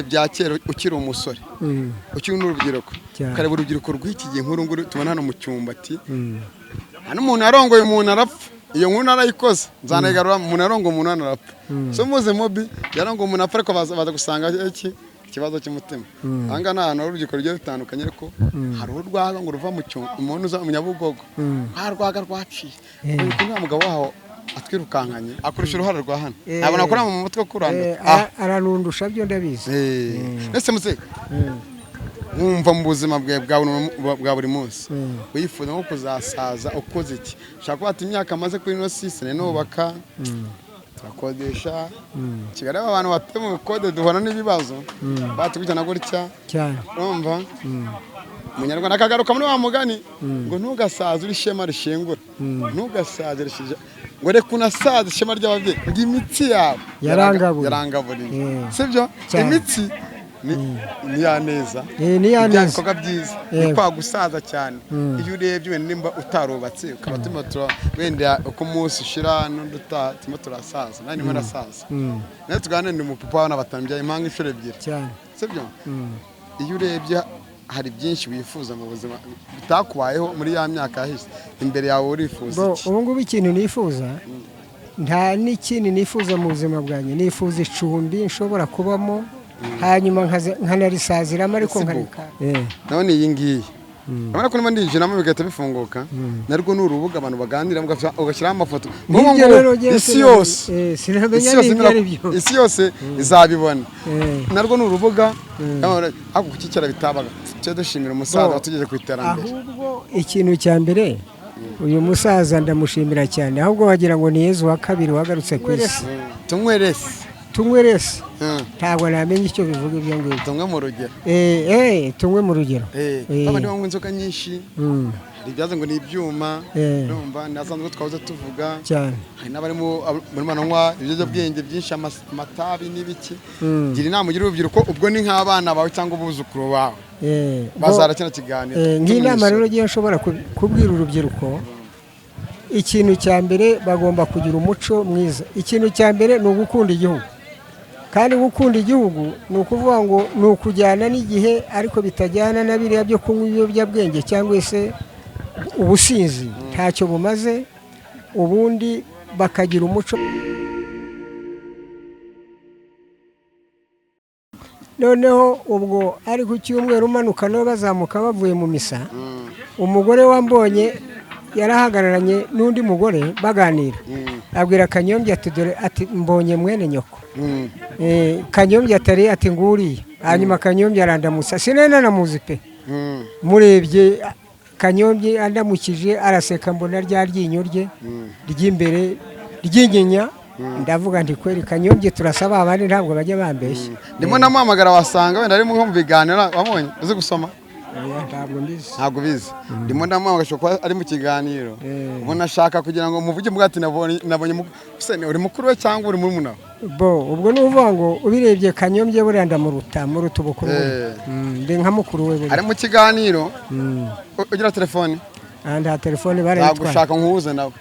Bya kera ukiri umusore, ukiri n'urubyiruko, ukareba urubyiruko rw'iki gihe nk'uru nguru tubona hano mu cyumbati, hano umuntu yarongoye umuntu arapfa. Iyo nkuru narayikoze, nzanayigarura. Umuntu yarongoye umuntu hano arapfa. So muze mobi yarongoye umuntu apfa, ariko baza gusanga iki ikibazo cy'umutima. Aha ngaha ni ahantu hari urubyiruko rugiye rutandukanye, ariko hari urwaga ngo ruva mu cyumba, umuntu uza mu Nyabugogo, nta rwaga rwaciye. Uyu nta mugabo waho atwirukankanye, akurusha uruhare rwa hano. Ntabwo nakora mu mutwe kurandura. Aranundusha byo, ndabizi. Ese muze wumva mu buzima bwawe bwa buri munsi wifuza nko kuzasaza ukoze iki? Ushobora kuba ati imyaka amaze kuri ino si sinubaka, turakodesha Kigali, abantu batuye mu bikode duhura n'ibibazo batugutya na gutya. Cyane. Urumva Umunyarwanda akagaruka muri wa mugani ngo ntugasaze uri ishema rishengura, ntugasaze rishije, ngo reka unasaze ishema ry'ababyeyi, ngo imitsi yawe yarangaburiye. Yarangaburiye. Sibyo? Cyane. Imitsi ni ya neza. Ni ya bya neza. bikorwa byiza ni kwa gusaza cyane. Iyo urebye wenda nimba utarubatse, ukaba turimo wenda uko umunsi ushira n'undi utaha turimo turasaza, nanjye ndimo ndasaza. Nawe tuganira, ni umupapa w'abana batanu, mbyaye impanga inshuro ebyiri. Cyane. Sibyo? Iyo urebye hari byinshi wifuza mu buzima bitakubayeho muri ya myaka yahise imbere yawe, urifuza iki? Ubu ngubu ikintu nifuza, nta n'ikindi nifuza mu buzima bwanjye, nifuza icumbi nshobora kubamo, hanyuma nkanarisaziramo, ariko Facebook. nkareka. Nabona iyi ngiyi, urabona ko niba ndinjiramo bigahita bifunguka, narwo ni urubuga abantu baganira, ugashyiraho amafoto. Nk'ubu Nk'ibyo ngubu rero njyewe isi yose sinamenya isi yose n'ibyo ari byo. Isi yose izabibona. Narwo ni urubuga, ariko kuki kera bitabaga? Tujye dushimira umusaza watugejeje ku iterambere. Ahubwo ikintu cya mbere, uyu musaza ndamushimira cyane, ahubwo wagira ngo ni Yezu wa kabiri wagarutse ku isi. Tunywe resi. Tunywe resi. Ntabwo namenya icyo bivuga ibyo ngibyo. Tunywe mu rugero. Tunywe mu rugero. Abandi banywa inzoga nyinshi, hari ibyaza ngo ni ibyuma. Urumva nasanzwe twahoze tuvuga cyane. Hari n'abarimo barimo baranywa ibiyobyabwenge byinshi, amatabi n'ibiki. Gira inama ugira urubyiruko, ubwo ni nk'abana bawe cyangwa abuzukuru bawe bazara kino kiganiro. Nk'inama rero ngiye nshobora kubwira urubyiruko, ikintu cya mbere bagomba kugira umuco mwiza. Ikintu cya mbere ni ugukunda igihugu, kandi gukunda igihugu ni ukuvuga ngo ni ukujyana n'igihe, ariko bitajyana na biriya byo kunywa ibiyobyabwenge cyangwa se ubusinzi, ntacyo bumaze. Ubundi bakagira umuco. Noneho ubwo ari ku cyumweru umanuka nabo bazamuka bavuye mu misa, umugore wambonye yarahagararanye n'undi mugore baganira, abwira Kanyombya ati: "Dore," ati, "mbonye mwene nyoko." Kanyombya atari ati: "Nguriye." Hanyuma Kanyombya arandamutsa, sinari nanamuzi pe. Murebye Kanyombya andamukije araseka, mbona rya ryinyo rye ry'imbere ry'inyinya, ndavuga nti: "Kweri Kanyombya turasaba, abandi ntabwo bajya bambeshya." Ndimo namuhamagara, wasanga wenda arimo nko mu biganiro. Wabonye uzi gusoma? Oya, ntabwo mbizi. Ntabwo ubizi. Ndimo ndamuhamagara, ashobora kuba ari mu kiganiro. Ubona ashaka kugira ngo muvuge mbwa ati nabonye se uri mukuru we cyangwa uri murumuna we? Bo ubwo ni ukuvuga ngo ubirebye Kanyombya buriya ndamuruta, muruta ubukuru buriya. Ndi nka mukuru we buriya. Ari mu kiganiro. Ugira telefone? Aha nta telefone, barayitwaye. Nagushaka nkuhuze nawe,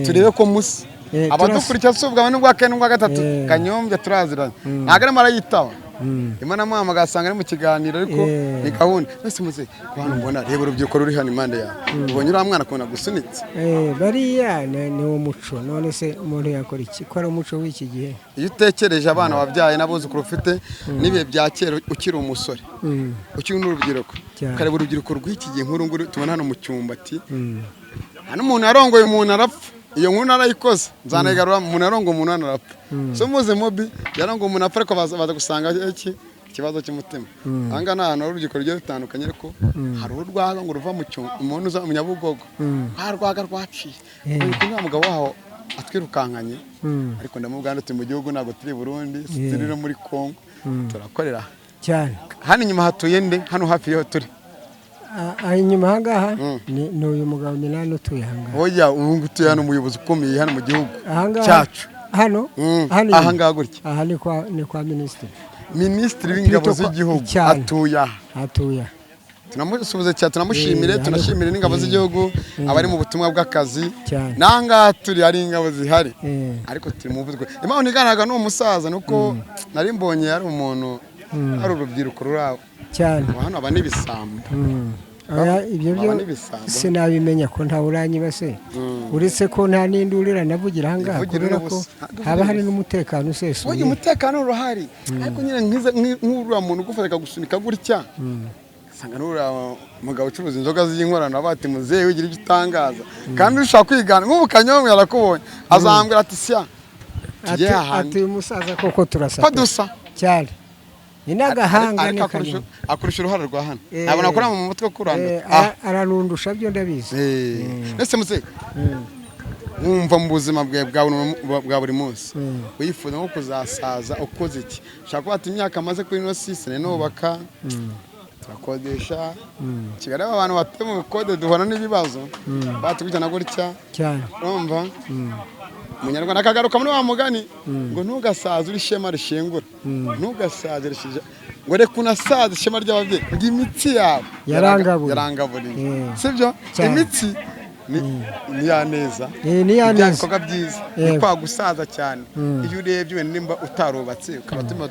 turebe ko musa. Abadukurikira si ubwa n'ubwa kane n'ubwa gatatu. Kanyombya turaziranye, ntabwo arimo arayitaba. Ndimo namuhamagara, asanga ari mu kiganiro, ariko ni gahunda. Mbese muze ku bantu mbona, reba urubyiruko ruri hano impande yawe, ubonye uriya mwana akunda gusunitse. Bariya ni wo muco. None se umuntu yakora iki ko ari umuco w'iki gihe? Iyo utekereje abana wabyaye n'abuzukuru ufite n'ibihe bya kera ukiri umusore, ukiri n'urubyiruko, Cyane. ukareba urubyiruko rw'iki gihe nk'uru nguru tubona hano mu cyumbati, hano umuntu yarongoye umuntu arapfa. Iyo nkuru narayikoze, nzanayigarura. Umuntu yarongoye umuntu hano arapfa. So muze mobi yarongoye umuntu apfa, ariko baza gusanga iki ikibazo cy'umutima. Aha ngaha ni ahantu hari urubyiruko rugiye rutandukanye, ariko hari urwaga ngo ruva mu cyumba, umuntu uza mu Nyabugogo, nta rwaga rwaciye. Uyu nta mugabo waho atwirukankanye, ariko ndamubwira turi mu gihugu, ntabwo turi i Burundi, turi no muri Congo, turakorera aha. Cyane. Hano inyuma hatuye nde, hano hafi y'aho turi? Aha inyuma ahangaha ni uyu mugabo Minani utuye ahangaha. Oya, ubu ngubu utuye hano, umuyobozi ukomeye hano mu gihugu Ahangaha cyacu. Hano hano inyuma. Aha ngaha gutya. Aha ni kwa minisitiri. Minisitiri w'ingabo Plutôt z'igihugu cyane. atuye aha. Atuye aha. Tunamusubize cyane, tunamushimire. Tunashimire n'ingabo z'igihugu, abari mu butumwa bw'akazi. Cyane. N'ahangaha turi hari ingabo zihari, ariko turi mu muvuduko. Impamvu niganiraga n'uwo musaza ni uko nari mbonye hari umuntu. Hari urubyiruko ruri aho. Cyane. Hano aba n'ibisambo. Oya, ibyo byo Aba n'ibisambo. sinabimenya ko ntawe uranyiba se, uretse ko nta n'indurira navugira aha ngaha, Ivugire kubera ko n'ubusa. haba hari n'umutekano usesuye. Burya umutekano urahari, ariko nyine nk'uriya muntu ugufata akagusunika gutya, usanga n'uriya mugabo ucuruza inzoga z'inkorano aba ati: "Muzehe, ugira ibyo utangaza." Kandi ushaka kwigana nk'ubu Kanyombya arakubonye, azambwira ati: "Sya, tugiye Ati ahandi." Ati: "Uyu musaza koko turasa." Ko dusa. Cyane, ni n'agahanga. Ariko Ni Kanyombya. akurusha uruhare rwa hano. Eh. Ntabwo nakora mu mutwe kurandura. Ararundusha byo, ndabizi. Ese muzehe, wumva mu buzima bwawe bwa buri munsi wifuza nko kuzasaza ukoze iki? Ushobora kuba ati: "Imyaka amaze kuri ino si sinubaka, turakodesha Kigali, aba bantu batuye mu bukode duhura n'ibibazo batugutya na gutya." Cyane. Urumva Umunyarwanda akagaruka muri wa mugani ngo: "Ntugasaze uri ishema rishengura, ntugasaze rishije, ngo reka unasaze ishema ry'ababyeyi, ngo imitsi yawe Yarangaburiye. Yarangaburiye." Sibyo? Cyane. Imitsi ni ya neza. Ni ya Bya neza. bikorwa byiza ni kwa gusaza cyane. Iyo urebye wenda nimba utarubatse, ukaba turimo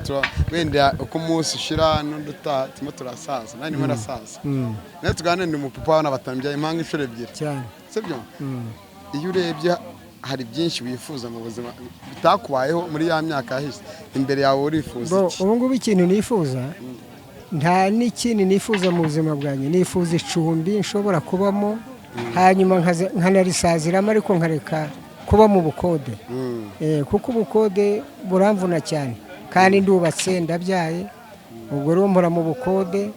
wenda uko umunsi ushira n'undi utaha turimo turasaza, nanjye ndimo ndasaza. Nawe tuganire, ndi umupapa w'abana batanu, mbyaye impanga inshuro ebyiri. Cyane. Sibyo? Iyo urebye hari byinshi wifuza mu buzima bitakubayeho muri ya myaka yahise imbere yawe, urifuza Bo, iki? ubu ngubu ikintu nifuza, nta n'ikindi nifuza mu buzima bwanjye. Nifuza icumbi nshobora kubamo, hanyuma nkanarisaziramo, ariko nkareka kuba mu bukode. Kuko ubukode buramvuna cyane, kandi ndubatse, ndabyaye. Ubwo rero mpora mu bukode,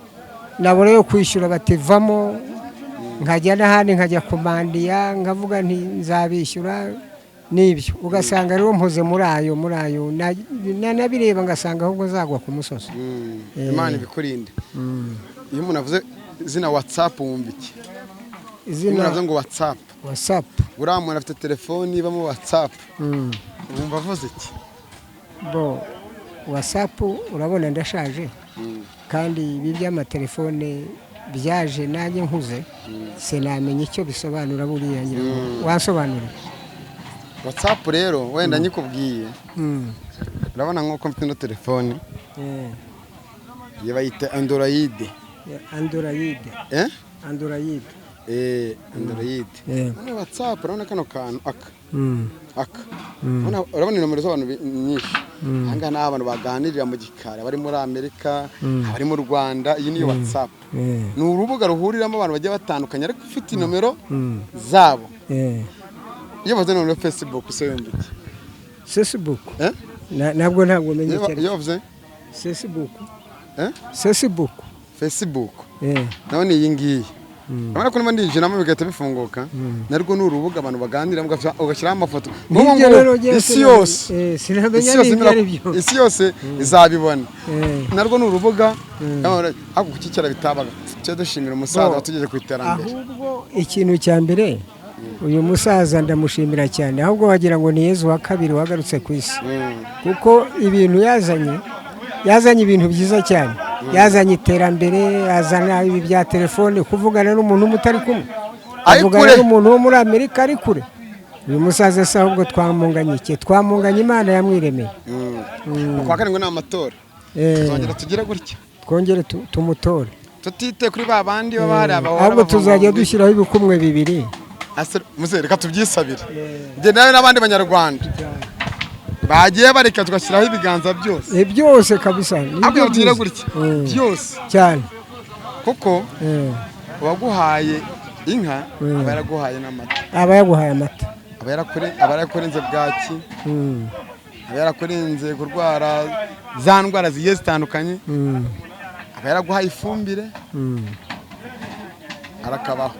nabura yo kwishyura bativamo, nkajya n'ahandi, nkajya kumandiya, nkavuga nti nzabishyura n'ibyo. Ugasanga rero mpoze muri ayo, nanabireba ngasanga ahubwo nzagwa ku musozi. Imana ibikurinde. Iyo umuntu avuze izina WhatsApp wumva iki? Iyo Izina umuntu avuze ngo WhatsApp, WhatsApp? Uriya muntu afite telefoni ibamo WhatsApp, wumva avuze iki? Bo, WhatsApp, urabona ndashaje, kandi ibi by'amatelefone byaje nanjye nkuze, sinamenya icyo bisobanura. Buriya ngira ngo wansobanurira. WhatsApp rero wenda nyikubwiye, urabona nk'uko mfite ino telefone, iyi bayita Android. Android. Eh? Android. Eh, Android. None WhatsApp, urabona kano kantu aka, aka, urabona inomero z'abantu nyinshi ahangaha, ni abantu baganirira mu gikari, abari muri Amerika, abari mu Rwanda. Iyi niyo WhatsApp. Ni urubuga ruhuriramo abantu bagiye batandukanye, ariko ufite inomero zabo. Iyo bavuze nomero Facebook se yumva iki? Facebook? Eh? Ntabwo menya Iyo icyo ari iyo bavuze Facebook. Eh? Facebook. Facebook nawe ni iyi ngiyi. Urabona ko niba ndinjiramo bigahita bifunguka. Narwo ni urubuga abantu baganiramo, ugashyiraho amafoto. Nk'ubu Nk'ibyo ngubu, rero njyewe isi yose sinamenya isi yose n'ibyo ari byo. Isi yose izabibona. Narwo ni urubuga, ariko kuki kera bitabaga? Tujye dushimira umusaza Bo, watugejeje ku iterambere. Ahubwo ikintu cya mbere, uyu musaza ndamushimira cyane. Ahubwo wagira ngo ni Yezu wa kabiri wagarutse ku isi, kuko ibintu yazanye, yazanye ibintu byiza cyane. Yazanye iterambere, yazana ibi bya telefone, kuvugana n'umuntu mutari kumwe, Ari kuvugana kure. n'umuntu wo muri Amerika ari kure. Uyu musaza se ahubwo twamunganye iki? Twamunganye Imana yamwiremeye. Mu kwa karindwi ni amatora. Tuzongera tugire gutya. Twongere tumutore. Tutite kuri ba bandi baba hari abahora Ahubwo bavoma tuzajya dushyiraho ibikumwe bibiri. Muzehe, reka tubyisabire njye nawe n'abandi Banyarwanda bagiye bareka tugashyiraho ibiganza byose. Byose kabisa nibyo Ahubwo tugire byiza. gutya byose, Cyane. kuko uwaguhaye inka aba yaraguhaye n'amata. Aba yaguhaye amata. Aba yarakurinze bwaki, aba yarakurinze kurwara za ndwara zigiye zitandukanye, aba yaraguhaye ifumbire, arakabaho.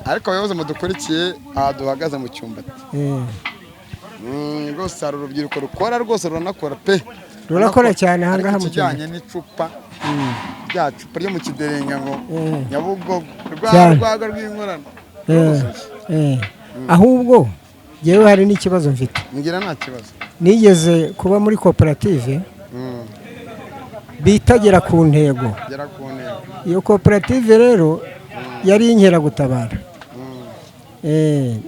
Ariko abayobozi mudukurikiye aha duhagaze mu cyumbati, rwose hari urubyiruko rukora, rwose ruranakora pe. Rurakora cyane aha Ariko ngaha mu ikijyanye n'icupa, rya cupa ryo mu kiderenga ngo Nyabugogo, rwa Cyane. rwaga rw'inkorano. Ahubwo njyewe hari n'ikibazo mfite. Mbwira, nta kibazo. Nigeze kuba muri koperative bita Gera ku Ntego. Gera ku Ntego. Iyo koperative rero yari inkeragutabara.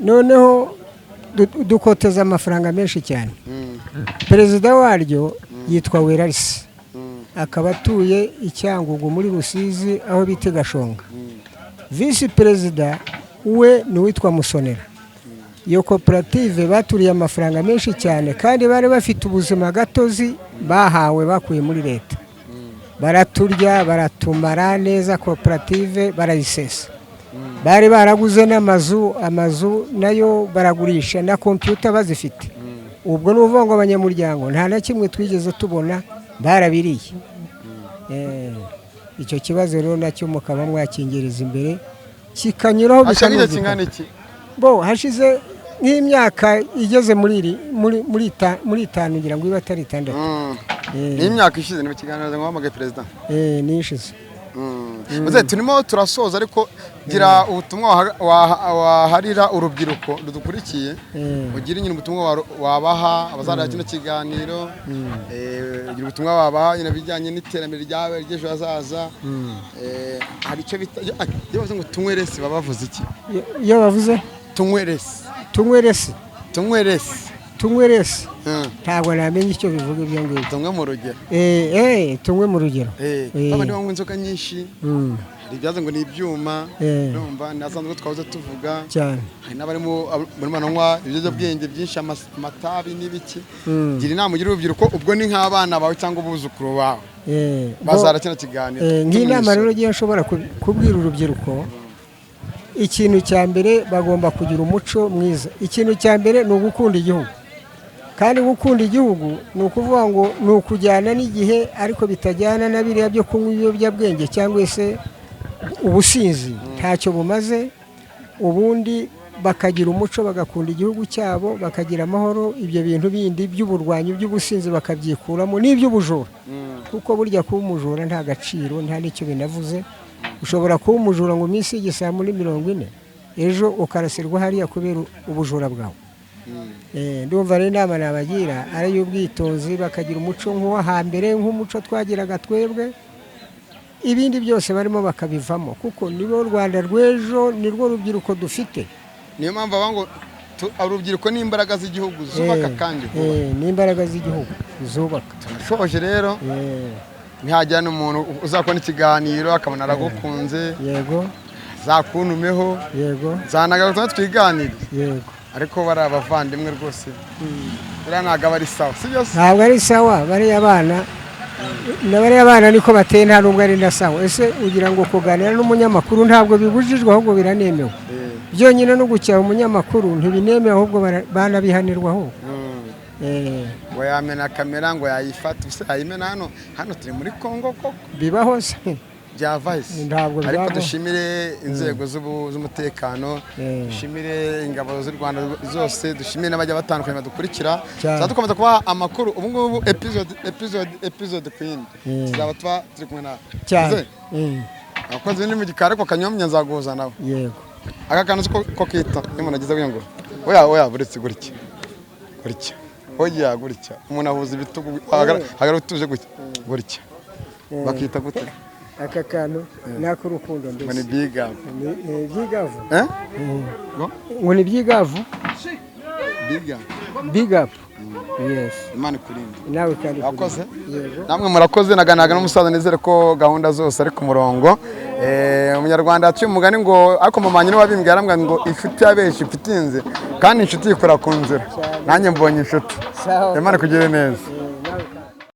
Noneho dukoteza amafaranga menshi cyane. Perezida waryo yitwa Werarisi. akaba atuye i Cyangugu muri Rusizi, aho bita i Gashonga. Visi perezida we ni uwitwa Musonera. Iyo koperative baturiye amafaranga menshi cyane, kandi bari bafite ubuzima gatozi bahawe, bakuye muri leta. Baraturya, baratumara neza, koperative barayisesa. Bari baraguze n'amazu, amazu nayo baragurisha, na kompiyuta bazifite. Ubwo ni ukuvuga ngo abanyamuryango nta na kimwe twigeze tubona, barabiriye. Icyo kibazo rero nacyo mukaba mwakingiriza imbere, kikanyuraho. Hashize igihe bikanumvikana. kingana iki? Bo hashize nk'imyaka igeze muri iri muri muri muri 5, ngira ngo ibe atari 6. Ni imyaka ishize ni mu kiganiro ngo wahamagaye perezida. Niyo ishize. Muzehe, turimo turasoza, ariko gira ubutumwa waharira urubyiruko rudukurikiye. Ugire nyine ubutumwa wabaha abazareba kino kiganiro. Ugira ubutumwa wabaha nyine bijyanye n'iterambere ryawe ry'ejo hazaza. Hari icyo bita, iyo bavuze ngo tunywe less, baba bavuze iki? Iyo bavuze Tunywe less. Tunywe less. Tunywe less. Tunywe less. Ntabwo namenya icyo bivuga ibyo ngibyo. Tunywe mu rugero. Tunywe mu rugero. Babandi banywa inzoga nyinshi, hari ibyaza ngo ni ibyuma. Urumva nasanzwe twahoze tuvuga. Cyane. Hari n'abarimo barimo baranywa ibiyobyabwenge byinshi, amatabi n'ibiki. Gira inama ugira urubyiruko, ubwo ni nk'abana bawe cyangwa abuzukuru bawe bazara kino kiganiro. Nk'inama rero ngiye nshobora kubwira urubyiruko, ikintu cya mbere bagomba kugira umuco mwiza. Ikintu cya mbere ni ugukunda igihugu, kandi gukunda igihugu ni ukuvuga ngo ni ukujyana n'igihe, ariko bitajyana na biriya byo kunywa ibiyobyabwenge cyangwa se ubusinzi, ntacyo bumaze. Ubundi bakagira umuco, bagakunda igihugu cyabo, bakagira amahoro. Ibyo bintu bindi by'uburwanyi, by'ubusinzi, bakabyikuramo, n'iby'ubujura, kuko burya kuba umujura nta gaciro, nta n'icyo binavuze. Ushobora kuba umujura ngo iminsi y'igisambu muri 40, ejo ukarasirwa hariya kubera ubujura bwawe. Ndumva rero inama nabagira ari iy'ubwitonzi, bakagira umuco nk'uwo hambere, nk'umuco twagiraga twebwe. Ibindi byose barimo bakabivamo, kuko nibo Rwanda rw'ejo, nirwo rubyiruko dufite. Niyo mpamvu bavuga ngo urubyiruko ni imbaraga z'igihugu zubaka kandi vuba. Ni imbaraga z'igihugu zubaka. Turashoje rero. Ntihagira n'umuntu uzakubona ikiganiro akabona aragukunze, Yego. zakuntumeho. Yego. Zanagaruka twiganire. Yego. Ariko bari abavandimwe rwose, buriya ntabwo aba ari sawa, si byo se? Ntabwo ari sawa. Bariya bana na bariya bana niko bateye, nta nubwo ari na sawa. Ese ugira ngo kuganira n'umunyamakuru ntabwo bibujijwe, ahubwo biranemewe? Byonyine no gucyaha umunyamakuru ntibinemewe, ahubwo banabihanirwa ahubwo. Ngo yamena kamera, ngo yayifata, ubuse yayimena hano? Hano turi muri Kongo koko? Bibaho se? Byava ese? Ntabwo Ariko bibaho. dushimire inzego z'umutekano, dushimire ingabo z'u Rwanda zose, dushimire n'abajya batandukanye badukurikira. Cyane. Tuzaba dukomeza kubaha amakuru ubu ngubu, episode, episode, episode ku yindi. Tuzaba tuba turi kumwe nawe. Cyane. Muzehe, abakozi ni mu gikari, ariko Kanyombya nzaguhuza nawe. Yego. Aka kantu siko ko kita iyo umuntu agize gutya ngo oya, oya, buretse gutya gutya, oya gutya, umuntu ahuza ibitugu, hagarara utuje gutya gutya, bakita gute? Aka kantu ni ak'urukundo. Ngo ni Mbese big up. Ni byigavu. Eh, ngo? Ngo ni byigavu. Big up. Big up, yes. Imana ikurinde. Nawe kandi. Wakoze. Yego. Namwe murakoze. Naganiraga n'umusaza, nizere ko gahunda zose ari ku murongo. Umunyarwanda yaciye umugani ngo, ariko mama nyine wabimbwiye arambwira ngo inshuti ya benshi ifite inzira, kandi inshuti yikora ku nzira. Nanjye mbonye inshuti. Sawa. Imana ikugirire neza.